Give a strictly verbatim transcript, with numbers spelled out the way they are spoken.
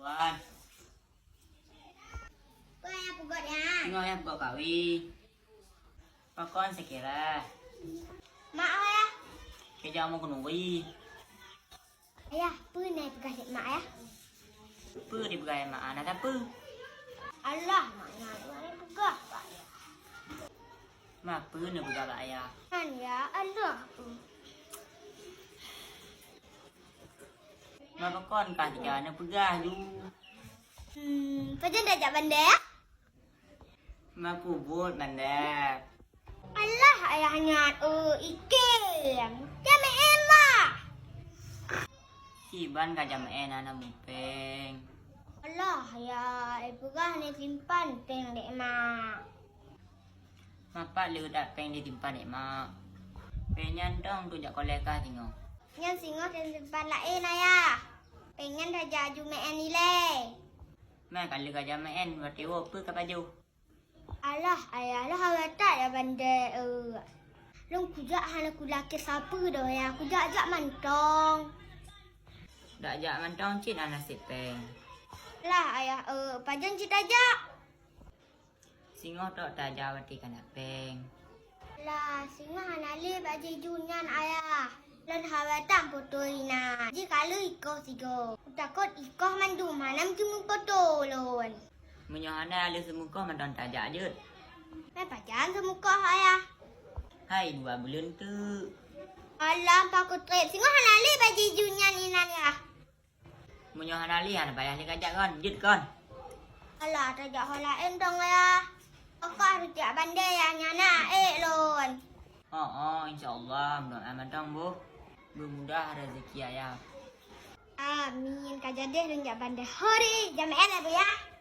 Wan. Peue nyang peugöt nyan? Singoh nyang peugöt kawi. Pakon sikira? Mak, Ayah. Keujak mu keunuri. Ayah, peue na peugah lé mak, Ayah? Peue dipeugah lé mak, na sapeue? Alah, mak nyan, na peugah bak Ayah. Ma peue neupeugah bak Ayah? Nyan ya, alah, peue. Ma pakon kah tika neupeugah ju? Hmm, pajan tajak bandar? Ma peubuet bandar. Alah, Ayah nyan, oh, ikém. Jamén mah. Kiban ka jamén hana mupéng. Alah, Ayah, eh, peugah neusimpan péng lé mak. Ma pat le that péng disimpan lé mak. Péng nyan dong tujak kolé kah singoh. Nyan singoh teusimpan laén, Ayah. Péng nyan tajak aju meu'en ilée. Ma ka lheueh ka jamén, watée woe peue ka pajoh? Alah, Ayah, lôn hana tajak bandar, eu. Lôn kujak hana kulakée sapeue doh, Ayah. Kujak jak mantong. Dak jak mantong cit hana sép péng. Alah, Ayah, eu, pajan cit tajak? Singoh tok tajak watée ka na péng. Lah, singoh hana lé bak jih ju nyan, Ayah. Lôn hana tam poto inan. Jih ka lheueh ikoh sigoe. Kutakot ikoh mandum hana meuteumé poto lôn. Meunyoe hana lheueh seumeukoh mantong tajak jeuet. Hai pajan seumeukoh, Ayah? Hai dua buleuen teuk. Alah, pakon trép. Singoh hana lé bak jih ju nyan inan, Yah. Meunyoe hana lé, hana payah lé kajak kon, jeuet kon. Alah, tajak ho laén dong, Yah. Pakon jak bandar, Yah, nyan na ék lôn. Oh, oh, insya Allah, meudoá mantong boh. Beumudah rezeki Ayah. Amin. Ka jadeh lôn jak bandar. Hore, jamén lé, Yah.